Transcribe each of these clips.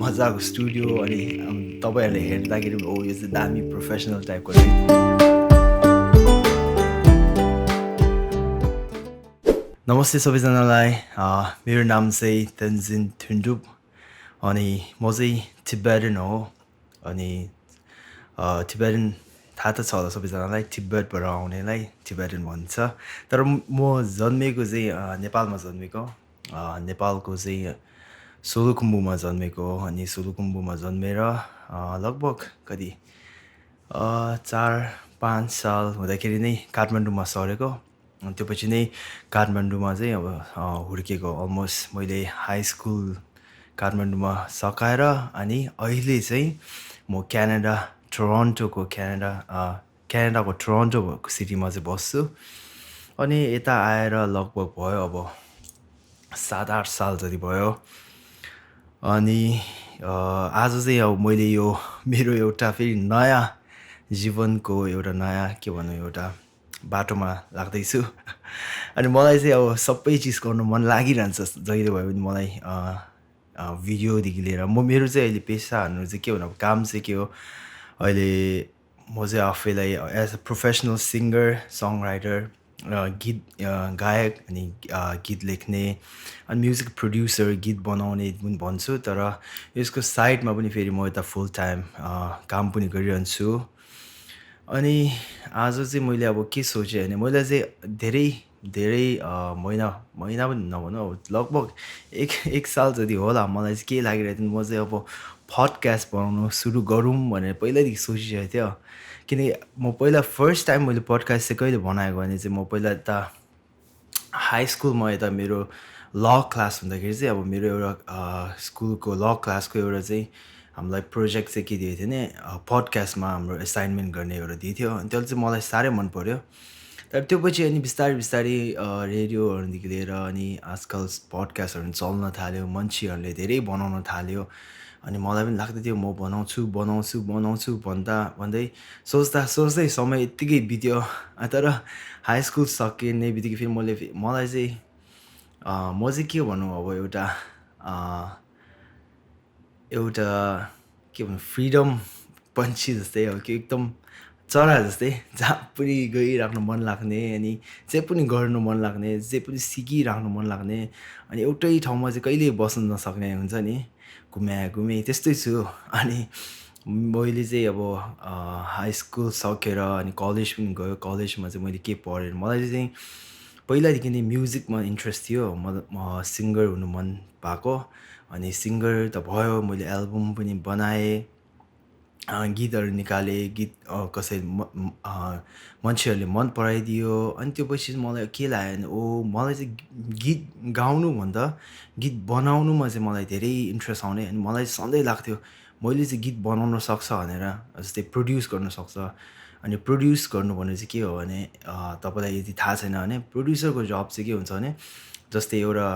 मजाको स्टुडियो अनि तपाईँहरूले हेर्दाखेरि ओ यो चाहिँ दामी प्रोफेसनल टाइपको रहेछ। नमस्ते सबैजनालाई मेरो नाम चाहिँ तेन्जिन थुन्डुप अनि म चाहिँ तिब्बतन हो अनि तिब्बतन थाहा त छ होला सबैजनालाई तिब्बतबाट आउनेलाई तिब्बतन भन्छ तर म जन्मेको चाहिँ नेपालमा जन्मेको नेपालको चाहिँ सोलुखुम्बुमा जन्मेको अनि सोलुखुम्बुमा जन्मेर लगभग कति 4-5 साल हुँदाखेरि नै काठमाडौँमा सरेको अनि त्यो पछि नै काठमाडौँमा चाहिँ अब हुर्केको अलमोस्ट मैले हाई स्कुल काठमाडौँमा सकाएर अनि अहिले चाहिँ म क्यानाडाको टोरन्टो सिटीमा चाहिँ बस्छु अनि यता आएर लगभग भयो अब 7-8 साल जति भयो अनि आज चाहिँ अब मैले यो मेरो एउटा फेरि नयाँ जीवनको एउटा नयाँ के भनौँ एउटा बाटोमा लाग्दैछु अनि मलाई चाहिँ अब सबै चिज गर्नु मन लागिरहन्छ जहिले भयो भने मलाई भिडियोदेखि लिएर मेरो चाहिँ अहिले पेसाहरू चाहिँ के भन्नु अब काम चाहिँ के हो अहिले म चाहिँ आफैलाई as a professional singer songwriter गीत गायक अनि गीत लेख्ने अनि म्युजिक प्रड्युसर गीत बनाउने पनि भन्छु तर यसको साइडमा पनि फेरि म यता फुल टाइम काम पनि गरिरहन्छु अनि आज चाहिँ मैले अब के सोचेँ भने मैले चाहिँ धेरै महिना पनि नभनौँ अब लगभग एक साल जति होला मलाई चाहिँ के लागिरहेको थियो म चाहिँ अब पडकास्ट बनाउनु सुरु गरौँ भनेर पहिल्यैदेखि सोचिरहेको थियो किनकि म पहिला फर्स्ट टाइम मैले पडकास्ट चाहिँ कहिले बनाएको भने चाहिँ म पहिला यता हाई स्कुलमा यता मेरो ल क्लास हुँदाखेरि चाहिँ अब मेरो एउटा स्कुलको ल क्लासको एउटा चाहिँ हामीलाई प्रोजेक्ट चाहिँ के दिएको थियो भने पडकास्टमा हाम्रो एसाइनमेन्ट गर्ने एउटा दिएको थियो अनि त्यसले चाहिँ मलाई साह्रै मन पर्यो तर त्यो पछि अनि बिस्तारै रेडियोहरूदेखि लिएर अनि आजकल पडकास्टहरू चल्न थाल्यो मान्छेहरूले धेरै बनाउन थाल्यो अनि मलाई पनि लाग्दै थियो म बनाउँछु भन्दै सोच्दै समय यत्तिकै बित्यो तर हाई स्कुल सकिने बित्तिकै फेरि मलाई चाहिँ म चाहिँ के भनौँ अब एउटा के भन्नु फ्रिडम पन्छी जस्तै हो कि एकदम चरा जस्तै जहाँ पनि गइराख्नु मन लाग्ने अनि जे पनि गर्नु मन लाग्ने जे पनि सिकिराख्नु मन लाग्ने अनि एउटै ठाउँमा चाहिँ कहिले बस्न नसक्ने हुन्छ नि घुमे त्यस्तै छु अनि मैले चाहिँ अब हाई स्कुल सकेर अनि कलेज पनि गयो कलेजमा चाहिँ मैले के पढेँ मलाई चाहिँ पहिलादेखि नै म्युजिकमा इन्ट्रेस्ट थियो म सिङ्गर हुनु मन भएको अनि सिङ्गर त भयो मैले एल्बम पनि बनाएँ गीतहरू निकालेँ गीत मान्छेहरूले मन पराइदियो अनि त्यो पछि मलाई के लाग्यो भने मलाई चाहिँ गीत गाउनुभन्दा गीत बनाउनुमा चाहिँ मलाई धेरै इन्ट्रेस्ट आउने अनि मलाई सधैँ लाग्थ्यो मैले चाहिँ गीत बनाउन सक्छ भनेर जस्तै प्रड्युस गर्न सक्छ अनि प्रड्युस गर्नु भने चाहिँ के हो भने तपाईँलाई यदि थाहा छैन भने प्रड्युसरको जब चाहिँ के हुन्छ भने जस्तै एउटा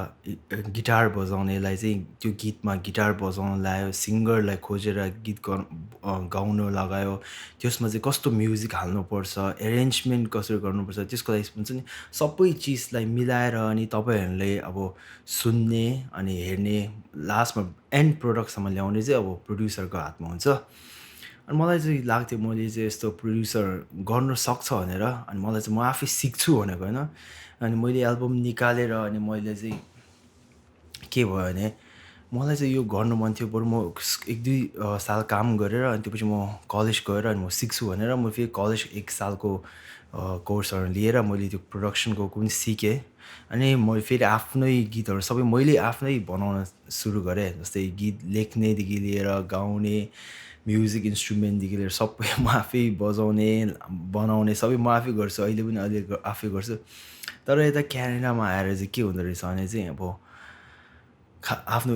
गिटार बजाउनेलाई चाहिँ त्यो गीतमा गिटार बजाउन लगायो सिङ्गरलाई खोजेर गीत गाउन लगायो त्यसमा चाहिँ कस्तो म्युजिक हाल्नुपर्छ एरेन्जमेन्ट कसरी गर्नुपर्छ त्यसको लागि हुन्छ नि सबै चिजलाई मिलाएर अनि तपाईँहरूले अब सुन्ने अनि हेर्ने लास्टमा एन्ड प्रोडक्टसम्म ल्याउने चाहिँ अब प्रड्युसरको हातमा हुन्छ अनि मलाई चाहिँ लाग्थ्यो मैले चाहिँ यस्तो प्रड्युसर गर्न सक्छ भनेर अनि मलाई चाहिँ म आफै सिक्छु भनेको होइन अनि मैले एल्बम निकालेर अनि मैले चाहिँ के भयो भने मलाई चाहिँ यो गर्नु मन थियो बरु म 1-2 साल काम गरेर अनि त्यसपछि म कलेज गएर अनि म सिक्छु भनेर म फेरि कलेज 1 सालको कोर्सहरू लिएर मैले त्यो प्रोडक्सनको पनि सिकेँ अनि मैले फेरि आफ्नै गीतहरू सबै मैले आफ्नै बनाउन सुरु गरेँ जस्तै गीत लेख्नेदेखि लिएर गाउने म्युजिक इन्स्ट्रुमेन्टदेखि लिएर सबै म आफै बजाउने बनाउने सबै म आफै गर्छु अहिले आफै गर्छु तर यता क्यानाडामा आएर चाहिँ के हुँदो रहेछ भने चाहिँ अब आफ्नो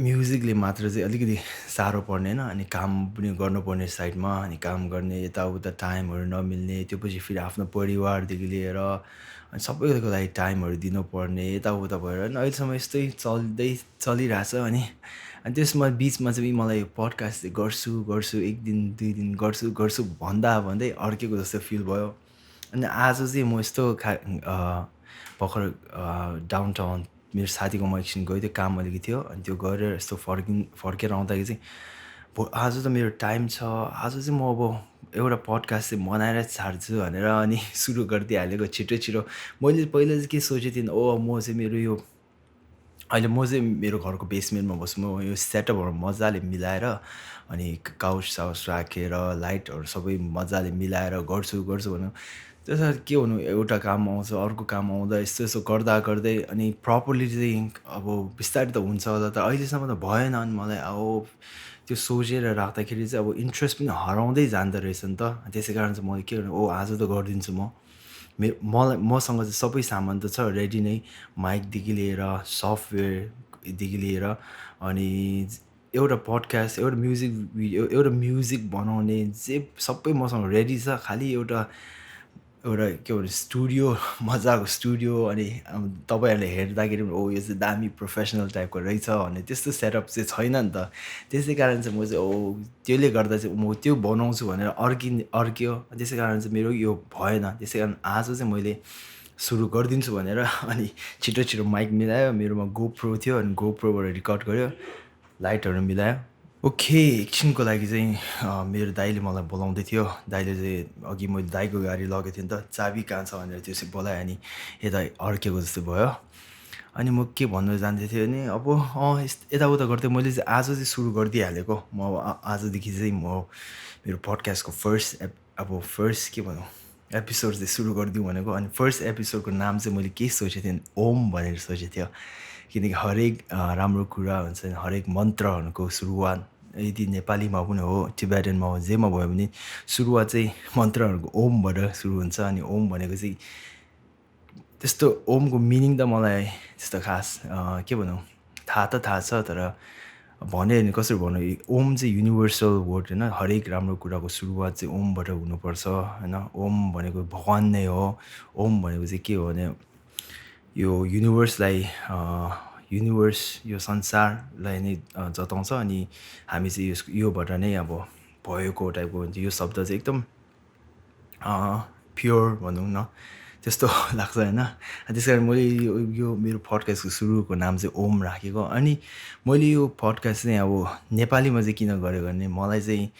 म्युजिकले मात्र चाहिँ अलिकति साह्रो पर्ने होइन अनि काम पनि गर्नुपर्ने साइडमा अनि काम गर्ने यताउता टाइमहरू नमिल्ने त्यो पछि फेरि आफ्नो परिवारदेखि लिएर अनि सबैको लागि टाइमहरू दिनुपर्ने यताउता भएर अनि अहिलेसम्म यस्तै चलिरहेछ अनि त्यसमा बिचमा चाहिँ मलाई पडकास्ट चाहिँ गर्छु 1 दिन 2 दिन गर्छु भन्दै अर्केको जस्तो फिल भयो अनि आज चाहिँ म यस्तो भर्खर डाउन टाउन मेरो साथीकोमा एकछिन गइदियो, काम अलिकति थियो, अनि त्यो गरेर यस्तो फर्केर आउँदाखेरि चाहिँ आज त मेरो टाइम छ, आज चाहिँ म अब एउटा पडकास्ट चाहिँ बनाएर छाड्छु भनेर अनि सुरु गरिदिइहालेको छिटो। मैले पहिला चाहिँ के सोचेको थिएँ, म चाहिँ मेरो यो अहिले म चाहिँ मेरो घरको बेसमेन्टमा बस्छु, म यो सेटअपहरू मजाले मिलाएर अनि काउच राखेर लाइटहरू सबै मजाले मिलाएर गर्छु भनौँ। त्यसमा के हुनु, एउटा काम आउँछ, अर्को काम आउँदा यस्तो गर्दै अनि प्रपरली चाहिँ अब बिस्तारै त हुन्छ होला, तर अहिलेसम्म त भएन। अनि मलाई अब त्यो सोचेर राख्दाखेरि चाहिँ अब इन्ट्रेस्ट पनि हराउँदै जाँदो रहेछ नि त। त्यसै कारण चाहिँ मैले के गर्नु, आज त गरिदिन्छु मसँग चाहिँ सबै सामान त छ रेडी नै, माइकदेखि लिएर सफ्टवेयरदेखि लिएर अनि एउटा पडकास्ट, एउटा म्युजिक भिडियो, एउटा म्युजिक बनाउने जे सबै मसँग रेडी छ। खालि एउटा के भन्नु, स्टुडियो, मजाको स्टुडियो, अनि तपाईँहरूले हेर्दाखेरि पनि यो चाहिँ दामी प्रोफेसनल टाइपको रहेछ भन्ने त्यस्तो सेटअप चाहिँ छैन नि त। त्यसै कारण चाहिँ म चाहिँ त्यसले गर्दा चाहिँ म त्यो बनाउँछु भनेर अर्क्यो। त्यसै कारण चाहिँ मेरो यो भएन। त्यसै कारण आज चाहिँ मैले सुरु गरिदिन्छु भनेर अनि छिटो माइक मिलायो, मेरोमा गोप्रो थियो, अनि गोप्रोबाट रेकर्ड गऱ्यो, लाइटहरू मिलायो। ओके, एकछिनको लागि चाहिँ मेरो दाइले मलाई बोलाउँदै थियो। दाइले चाहिँ अघि मैले दाइको गाडी लगेको थिएँ नि त, चाबी कहाँ छ भनेर त्यो चाहिँ बोलायो, अनि यता अड्केको जस्तो भयो। अनि म के भन्नु जान्दै थिएँ भने अब यताउता गर्दै मैले चाहिँ आज चाहिँ सुरु गरिदिइहालेको। म आजदेखि चाहिँ म मेरो पडकास्टको फर्स्ट के भनौँ एपिसोड चाहिँ सुरु गरिदिउँ भनेको। अनि फर्स्ट एपिसोडको नाम चाहिँ मैले के सोचेको थिएँ, ओम भनेर सोचेको थियो। किनकि हरेक राम्रो कुरा हुन्छ नि, हरेक मन्त्रहरूको सुरुवात, यदि नेपालीमा पनि हो, टिबेटनमा हो, जेमा भयो भने सुरुवात चाहिँ मन्त्रहरूको ओमबाट सुरु हुन्छ। अनि ओम भनेको चाहिँ त्यस्तो ओमको मिनिङ त मलाई त्यस्तो खास के भनौँ थाहा छ, तर भन्यो भने कसरी भन्नु, ओम चाहिँ युनिभर्सल वर्ड होइन। हरेक राम्रो कुराको सुरुवात चाहिँ ओमबाट हुनुपर्छ होइन। ओम भनेको भगवान नै हो। ओम भनेको चाहिँ के हो भने यो युनिभर्स यो संसारलाई नै जताउँछ। अनि हामी चाहिँ योबाट नै अब भएको टाइपको हुन्छ। यो शब्द चाहिँ एकदम प्योर भनौँ न, त्यस्तो लाग्छ होइन। त्यस कारण मैले यो मेरो पडकास्टको सुरुको नाम चाहिँ ओम राखेको। अनि मैले यो पडकास्ट चाहिँ अब नेपालीमा चाहिँ किन गरेको भने मलाई चाहिँ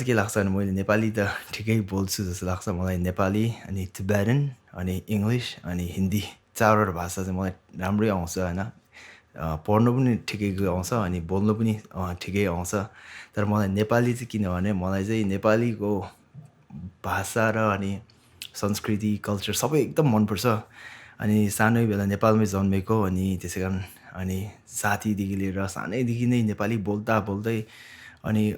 के लाग्छ भने मैले नेपाली त ठिकै बोल्छु जस्तो लाग्छ मलाई। नेपाली, अनि टिबेटन, अनि इङ्ग्लिस, अनि हिन्दी, चारवटा भाषा चाहिँ मलाई राम्रै आउँछ होइन। पढ्नु पनि ठिकैको आउँछ, अनि बोल्नु पनि ठिकै आउँछ। तर मलाई नेपाली चाहिँ किनभने मलाई चाहिँ नेपालीको भाषा र अनि संस्कृति, कल्चर सबै एकदम मनपर्छ। अनि सानै बेला नेपालमै जन्मेको, अनि त्यसै कारण अनि साथीदेखि लिएर सानैदेखि नै नेपाली बोल्दै अनि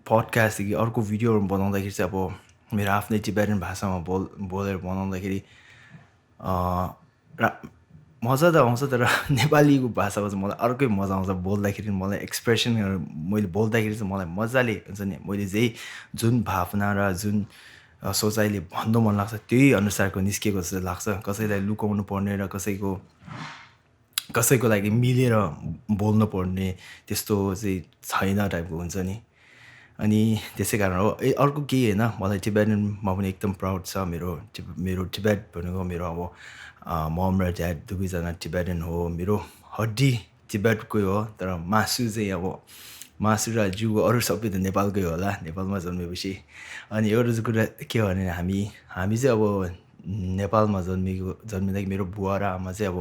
पडकास्टदेखि अर्को भिडियोहरू बनाउँदाखेरि चाहिँ अब मेरो आफ्नै टिबेटन भाषामा बोलेर बनाउँदाखेरि मजा त आउँछ। तर नेपालीको भाषामा चाहिँ मलाई अर्कै मजा आउँछ बोल्दाखेरि। मलाई एक्सप्रेसनहरू मैले बोल्दाखेरि चाहिँ मलाई मजाले हुन्छ नि, मैले जुन भावना र जुन सोचाइले भन्नु मन लाग्छ त्यही अनुसारको निस्केको जस्तो लाग्छ। कसैलाई लुकाउनु पर्ने र कसैको लागि मिलेर बोल्नु पर्ने त्यस्तो चाहिँ छैन टाइपको हुन्छ नि। अनि त्यसै कारण हो। अर्को केही होइन, मलाई टिबेटनमा पनि एकदम प्राउड छ। मेरो टिबेट भनेको मेरो अब मम र ड्याड दुवैजना टिबेटन हो। मेरो हड्डी टिबेटकै हो, तर मासु र जिउको अरू सबै त नेपालकै होला, नेपालमा जन्मेपछि। अनि एउटा चाहिँ कुरा के हो भने हामी चाहिँ अब नेपालमा जन्मिँदाखेरि मेरो बुवा र आमा चाहिँ अब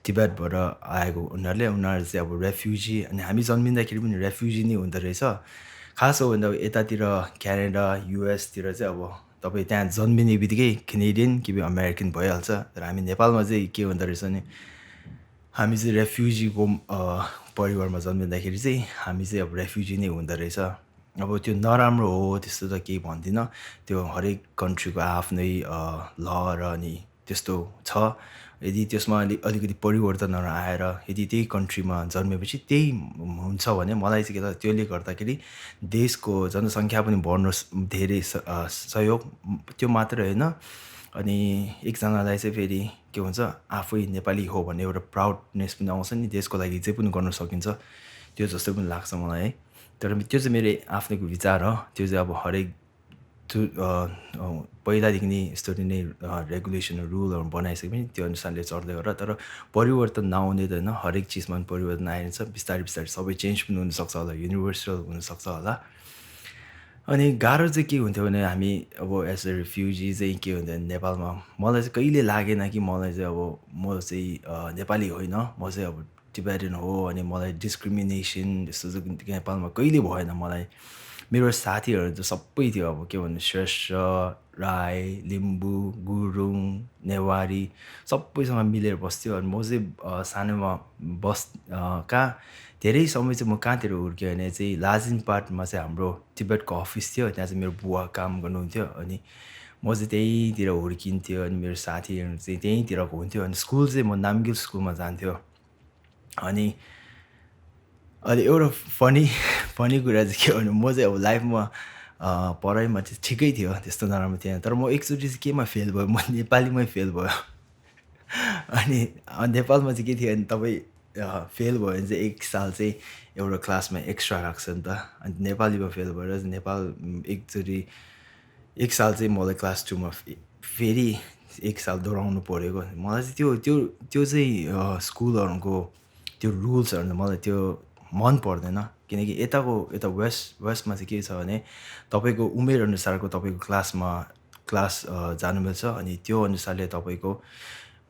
टिबेटबाट आएको उनीहरू चाहिँ अब रेफ्युजी। अनि हामी जन्मिँदाखेरि पनि रेफ्युजी नै हुँदो रहेछ। खास हो भने अब यतातिर क्यानाडा, युएसतिर चाहिँ अब तपाईँ त्यहाँ जन्मिने बित्तिकै कैनेडियन कि अमेरिकन भइहाल्छ। तर हामी नेपालमा चाहिँ के हुँदो रहेछ भने हामी चाहिँ रेफ्युजीको परिवारमा जन्मिँदाखेरि चाहिँ हामी चाहिँ अब रेफ्युजी नै हुँदो रहेछ। अब त्यो नराम्रो हो त्यस्तो त केही भन्दिनँ। त्यो हरेक कन्ट्रीको आफ्नै ल र अनि त्यस्तो छ। यदि त्यसमा अलिकति परिवर्तनहरू आएर यदि त्यही कन्ट्रीमा जन्मेपछि त्यही हुन्छ भने मलाई चाहिँ के त्यसले गर्दाखेरि देशको जनसङ्ख्या पनि बढ्नु धेरै सहयोग, त्यो मात्रै होइन। अनि एकजनालाई चाहिँ फेरि के हुन्छ, आफै नेपाली हो भन्ने एउटा प्राउडनेस पनि आउँछ नि, देशको लागि जे पनि गर्न सकिन्छ त्यो जस्तो पनि लाग्छ मलाई है। तर त्यो चाहिँ मेरो आफ्नैको विचार हो। त्यो चाहिँ अब हरेक पहिलादेखि नै यसरी नै रेगुलेसन रुलहरू बनाइसके पनि त्यो अनुसारले चल्दै हो र तर परिवर्तन नआउने त होइन हरेक चिजमा पनि परिवर्तन आइरहन्छ बिस्तारै बिस्तारै सबै चेन्ज पनि हुनसक्छ होला युनिभर्सल हुनसक्छ होला अनि गाह्रो चाहिँ के हुन्थ्यो भने हामी अब एज अ रिफ्युजी चाहिँ के हुन्थ्यो भने नेपालमा मलाई चाहिँ कहिले लागेन कि मलाई चाहिँ अब म चाहिँ नेपाली होइन म चाहिँ अब टिबेटन हो अनि मलाई डिस्क्रिमिनेसन यस्तो चाहिँ नेपालमा कहिले भएन मलाई मेरो साथीहरू त सबै थियो अब के भन्नु श्रेष्ठ राई लिम्बू गुरुङ नेवारी सबैसँग मिलेर बस्थ्यो अनि म चाहिँ सानोमा कहाँ धेरै समय चाहिँ म कहाँतिर हुर्केँ भने चाहिँ लाजिङपाटमा चाहिँ हाम्रो तिब्बतको अफिस थियो त्यहाँ चाहिँ मेरो बुवा काम गर्नुहुन्थ्यो अनि म चाहिँ त्यहीँतिर हुर्किन्थ्यो अनि मेरो साथीहरू चाहिँ त्यहीँतिरको हुन्थ्यो अनि स्कुल चाहिँ म नामगिल स्कुलमा जान्थ्यो अनि अहिले एउटा फनी कुरा चाहिँ के भन्नु म चाहिँ अब लाइफमा पढाइमा चाहिँ ठिकै थियो त्यस्तो नराम्रो थिएन तर म एकचोटि चाहिँ केमा फेल भयो म नेपालीमै फेल भयो अनि नेपालमा चाहिँ के थियो भने तपाईँ फेल भयो भने चाहिँ एक साल चाहिँ एउटा क्लासमा एक्स्ट्रा राख्छ नि त अनि नेपालीमा फेल भएर चाहिँ नेपाल एकचोटि एक साल चाहिँ मलाई क्लास 2मा फेरि एक साल दोहोऱ्याउनु परेको मलाई चाहिँ त्यो चाहिँ स्कुलहरूको त्यो रुल्सहरू मलाई त्यो मन पर्दैन किनकि यता वेस्टमा चाहिँ के छ भने तपाईँको उमेर अनुसारको तपाईँको क्लास जानु मिल्छ अनि त्यो अनुसारले तपाईँको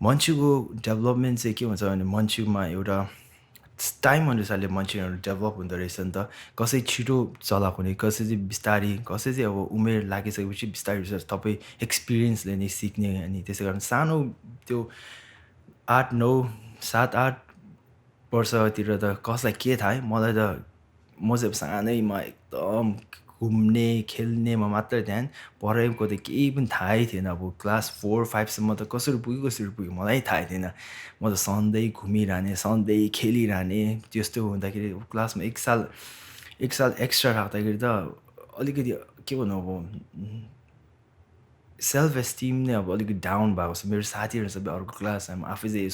मान्छेको डेभलपमेन्ट चाहिँ के हुन्छ भने मान्छेमा एउटा टाइम अनुसारले मान्छेहरू डेभलप हुँदो रहेछ नि त कसै छिटो चलाएको हुने कसै चाहिँ बिस्तारी कसै चाहिँ अब उमेर लागिसकेपछि बिस्तारै बिस्तारै तपाईँ एक्सपिरियन्सले नै सिक्ने अनि त्यसै कारण सानो त्यो 7-8 वर्षतिर त कसलाई के थाहा है मलाई त म चाहिँ अब सानैमा एकदम घुम्ने खेल्नेमा मात्रै ध्यान पढाइको त केही पनि थाहै थिएन अब क्लास 4-5सम्म त कसरी पुग्यो मलाई थाहै थिएन म त सधैँ घुमिरहने सधैँ खेलिरहने त्यस्तो हुँदाखेरि क्लासमा एक साल एक्स्ट्रा राख्दाखेरि त अलिकति के भन्नु अब सेल्फ एस्टिम नै अब अलिकति डाउन भएको छ मेरो साथीहरू सबै अर्को क्लास आफै चाहिँ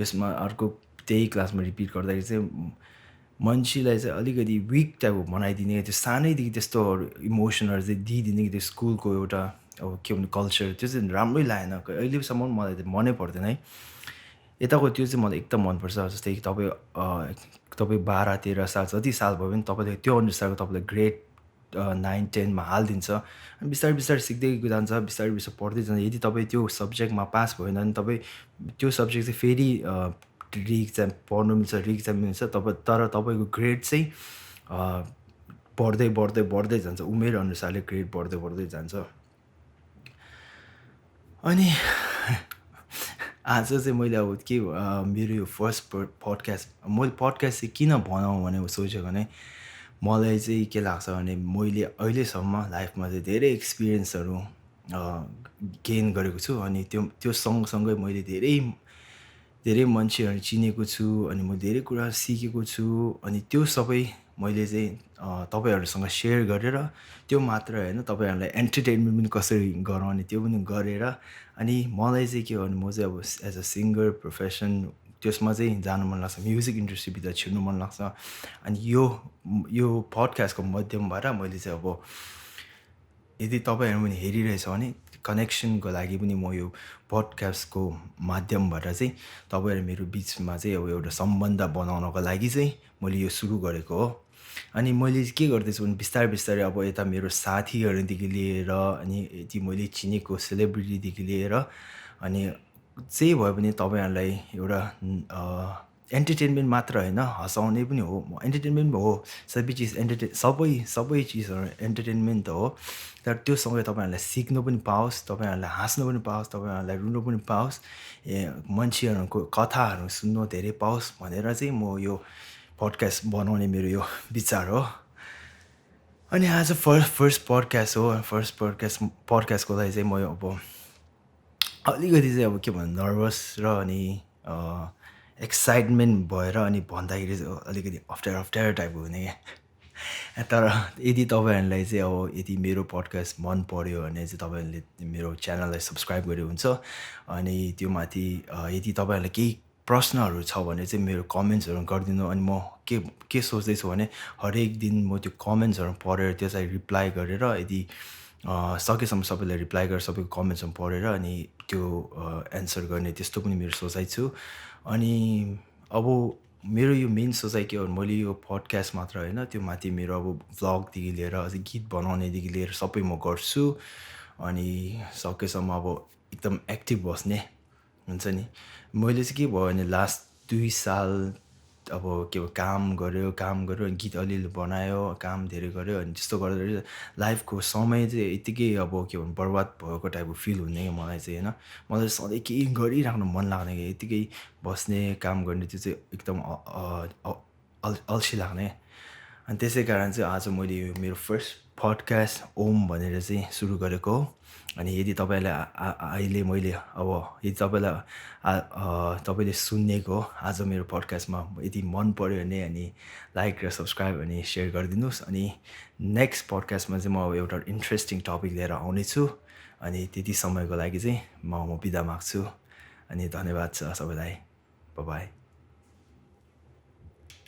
यसमा अर्को त्यही क्लासमा रिपिट गर्दाखेरि चाहिँ मान्छेलाई चाहिँ अलिकति विक टाइपको बनाइदिने त्यो सानैदेखि त्यस्तोहरू इमोसनहरू चाहिँ दिइदिने कि त्यो स्कुलको एउटा अब के भन्नु कल्चर त्यो चाहिँ राम्रै लागेन अहिलेसम्म मलाई त मनै पर्दैन है यताको त्यो चाहिँ मलाई एकदम मनपर्छ जस्तै कि तपाईँ 12-13 साल जति साल भयो भने तपाईँले त्यो अनुसारको तपाईँलाई ग्रेड 9-10मा हालिदिन्छ अनि बिस्तारै बिस्तारै सिक्दै जान्छ बिस्तारै बिस्तारै पढ्दै जान्छ यदि तपाईँ त्यो सब्जेक्टमा पास भयो भने तपाईँ त्यो सब्जेक्ट चाहिँ फेरि रिइक्जाम पढ्नु मिल्छ रिइक्जाम मिल्छ तर तपाईँको ग्रेड चाहिँ बढ्दै जान्छ उमेर अनुसारले ग्रेड बढ्दै जान्छ अनि आज चाहिँ मैले अब के मेरो यो फर्स्ट पडकास्ट मैले पडकास्ट चाहिँ किन बनाऊँ भनेर सोचेको भने मलाई चाहिँ के लाग्छ भने मैले अहिलेसम्म लाइफमा चाहिँ धेरै एक्सपिरियन्सहरू गेन गरेको छु अनि त्यो सँगसँगै मैले धेरै मान्छेहरू चिनेको छु अनि म धेरै कुरा सिकेको छु अनि त्यो सबै मैले चाहिँ तपाईँहरूसँग सेयर गरेर त्यो मात्र होइन तपाईँहरूलाई एन्टरटेनमेन्ट पनि कसरी गराउने त्यो पनि गरेर अनि मलाई चाहिँ के हो भने म चाहिँ अब एज अ सिङ्गर प्रोफेसन त्यसमा चाहिँ जानु मन लाग्छ म्युजिक इन्डस्ट्रीभित्र छिर्नु मन लाग्छ अनि यो पडकास्टको माध्यमबाट मैले चाहिँ अब यदि तपाईँहरू पनि हेरिरहेछ भने कनेक्सनको लागि पनि म यो पडकास्टको माध्यमबाट चाहिँ तपाईँहरू मेरो बिचमा चाहिँ अब एउटा सम्बन्ध बनाउनको लागि चाहिँ मैले यो सुरु गरेको हो अनि मैले के गर्दैछु भने बिस्तारै अब यता मेरो साथीहरूदेखि लिएर अनि यति मैले चिनेको सेलिब्रिटीदेखि लिएर अनि जे भयो भने तपाईँहरूलाई एउटा एन्टरटेनमेन्ट मात्र होइन हँसाउने पनि हो एन्टरटेनमेन्ट हो सबै चिजहरू एन्टरटेनमेन्ट त हो तर त्योसँगै तपाईँहरूलाई सिक्नु पनि पाओस् तपाईँहरूलाई हाँस्नु पनि पाओस् तपाईँहरूलाई रुनु पनि पाओस् मान्छेहरूको कथाहरू सुन्नु धेरै पाओस् भनेर चाहिँ म यो पडकास्ट बनाउने मेरो यो विचार हो अनि आज फर्स्ट पडकास्ट हो पडकास्टको लागि चाहिँ म अब अलिकति चाहिँ अब के भन्नु नर्भस र अनि एक्साइटमेन्ट भएर अनि भन्दाखेरि चाहिँ अलिकति अप्ठ्यारो टाइपको हुने क्या तर यदि तपाईँहरूलाई चाहिँ अब यदि मेरो पडकास्ट मन पर्यो भने चाहिँ तपाईँहरूले मेरो च्यानललाई सब्सक्राइब गरे हुन्छ अनि त्यो माथि यदि तपाईँहरूलाई केही प्रश्नहरू छ भने चाहिँ मेरो कमेन्ट्सहरू गरिदिनु अनि म के सोच्दैछु भने हरेक दिन म त्यो कमेन्ट्सहरू पढेर त्यसलाई रिप्लाई गरेर यदि सकेसम्म सबैलाई रिप्लाई गरेर सबैको कमेन्ट्सहरू पढेर अनि त्यो एन्सर गर्ने त्यस्तो पनि मेरो सोचाइ छु। अनि अब मेरो यो मेन सोचाइ के हो भने मैले यो पडकास्ट मात्र होइन त्यो माथि मेरो अब भ्लगदेखि लिएर अझै गीत बनाउनेदेखि लिएर सबै म गर्छु। अनि सकेसम्म अब एकदम एक्टिभ बस्ने हुन्छ नि। मैले चाहिँ के भयो भने लास्ट 2 साल अब के भयो काम गऱ्यो अनि गीत अलिअलि बनायो, काम धेरै गऱ्यो अनि त्यस्तो गर्दाखेरि लाइफको समय चाहिँ यत्तिकै अब के भन्नु बर्बाद भएको टाइपको फिल हुने क्या मलाई चाहिँ होइन। मलाई सधैँ केही गरिराख्नु मन लाग्ने क्या, यत्तिकै बस्ने, काम गर्ने त्यो चाहिँ एकदम अल्छी लाग्ने। अनि त्यसै कारण चाहिँ आज मैले यो मेरो फर्स्ट पडकास्ट ओम भनेर चाहिँ सुरु गरेको हो। अनि यदि तपाईँलाई अहिले मैले अब यदि तपाईँले सुनेको आज मेरो पडकास्टमा यदि मन पऱ्यो भने अनि लाइक र सब्सक्राइब अनि सेयर गरिदिनुहोस्। अनि नेक्स्ट पडकास्टमा चाहिँ म एउटा इन्ट्रेस्टिङ टपिक लिएर आउनेछु। अनि त्यति समयको लागि चाहिँ म बिदा माग्छु। अनि धन्यवाद छ सबैलाई। By by.